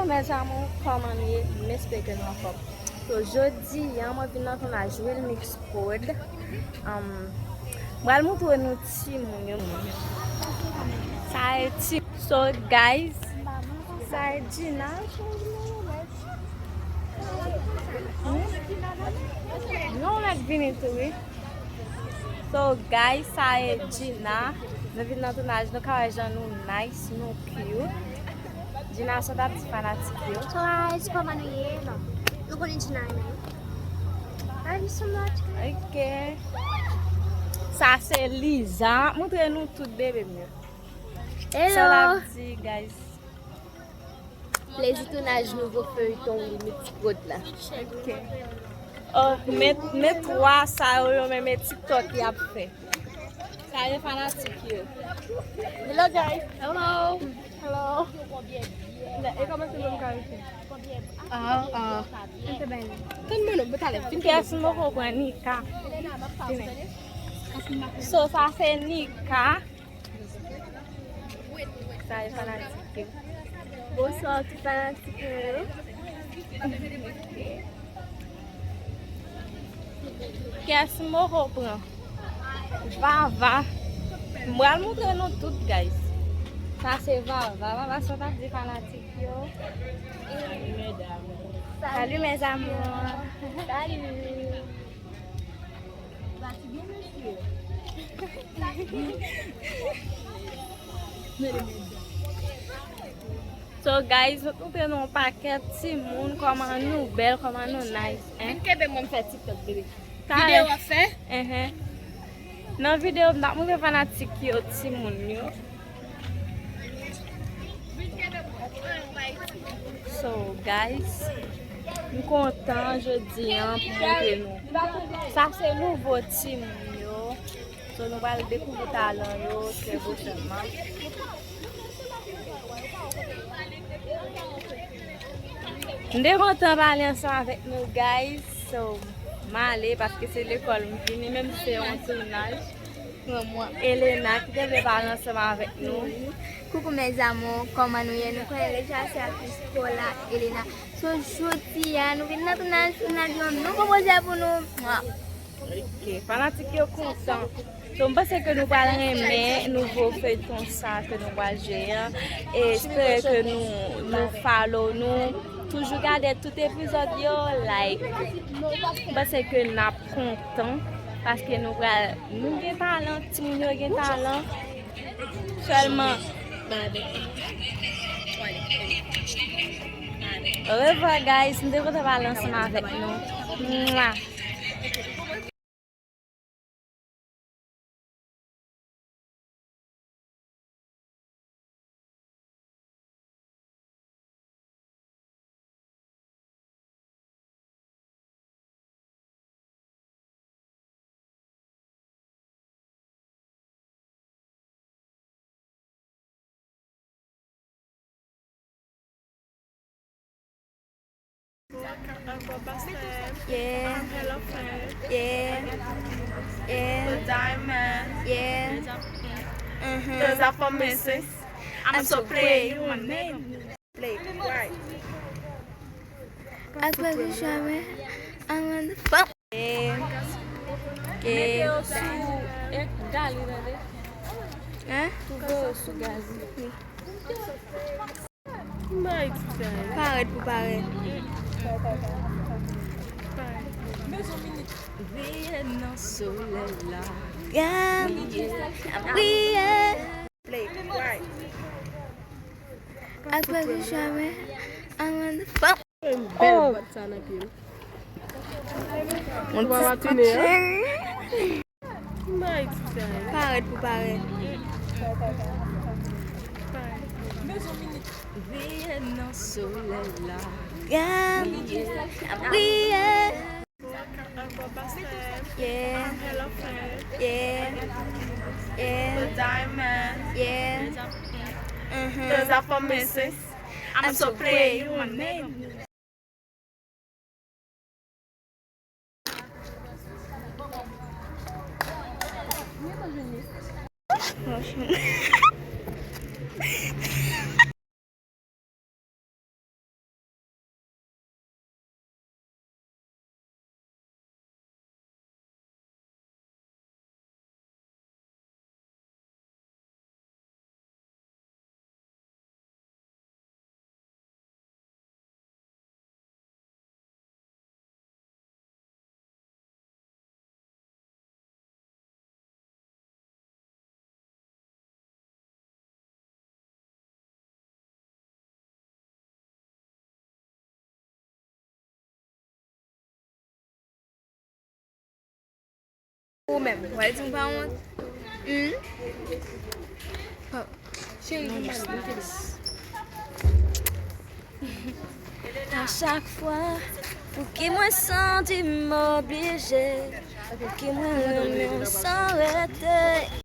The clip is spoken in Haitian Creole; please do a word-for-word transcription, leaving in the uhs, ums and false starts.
Mes amours, kòman nou ye? M espere ke nou anfòm. So, jodi a, mwen vin nan tounaj Real Mix Prod. Um, m pral montre nou timoun yo. Sa e ti. So, guys, sa e Gina. Non, mèt vini tou, wi. So, guys, sa e Gina. Nou vin nan tounaj, nou ka wè jan nou nice, nou cute. Gina, sa w t ap di fanatik yo? So, guys, kòman nou ye? Bon, nou konnen Gina, men. Love you so much, guys. Ok. Sa se Liza. Montre nou tout bebe m yo. Hello. Sa l ap di, guys? Plezi tounaj nouvo feyton Real Mix Prod la. Ok. Oh, men, men twa sa yo, yo menm e TikTok y ap fè. Sa e fanatik yo. Hello, guys. Hello. Hello. E kòman se menm karite? Ah, ah. Tann mwen non, talè. Kiyès m poko pran? Nika. So, sa se Nika. Sa e fanatik yo. Bonswa tout fanatik mwen yo. Kiyès m poko pran? Vava. M pral montre nou tout, guys. Sa se Vava. Vava, sa w t ap di fanatik yo? Salut, mes amours. Salut. So, guys, nou te nan yon pakèt timoun, kòman nou bèl, kòman nou nice, hein? Vin kenbe mwen, m fè TikTok, bebe. Videyo w ap fè? Nan videyo, m t ap montre fanatik yo, timoun yo. So, guys, m kontan jodi a pou montre nou. Sa se nouvo timoun yo. So, nou pral dekouvri talan yo trè pwochènman. M te kontan pale ansanm avèk nou, guys. So, m ale paske se lekòl m vini, menm si se yon tounaj. Pran mwen. Elena, ki te vle pale ansanm avèk nou. Coucou mes amours, kòman nou ye? Nou konnen deja se aktris Paula Elena. So, jodi a, nou vin nan tounaj, tounaj yon nouvo pwojè pou nou. Mwa. Ok, fanatik yo kontan. So, m panse ke nou pral renmen nouvo feyton sa ke nou pral jwe an. E espere ke nou, nou follow nou. Toujou gade tout epizòd yo, like. M panse ke n ap kontan paske nou pral, nou gen talan, timoun yo gen talan. Sèlman. Au revoir, guys. M te kontan pale ansanm avèk nou. Mwa. Yeah. Yeah. Yeah. The diamond. Yeah. Mm-hmm. Those are for missus. I'm so pretty, you my name. Play. Right. Après le jamais, I'm on the phone. Yeah. Mete yo sou, eh, Gali, tande. Hein? Twouve yo sou Gali. Wi. Parèt pou parèt. Briye nan solèy la. Yeah. Briye. Play. Right. Après le jamais, I'm on the phone. Bèl bòt sa nan pye m. Yon ti patine, hein? Parèt pou parèt. Briye nan solèy la. Yeah. Briye. Yeah. Yeah. Yeah. The diamond. Yeah. Mm-hmm. Those are for missus. I'm so pretty, you my name. Ou menm, w al di m pa wont? Hmm? Pa- Cheri, di m pa wont. A chak fwa, pouki mwen santi m oblije, pouki mwen renmen w san rete.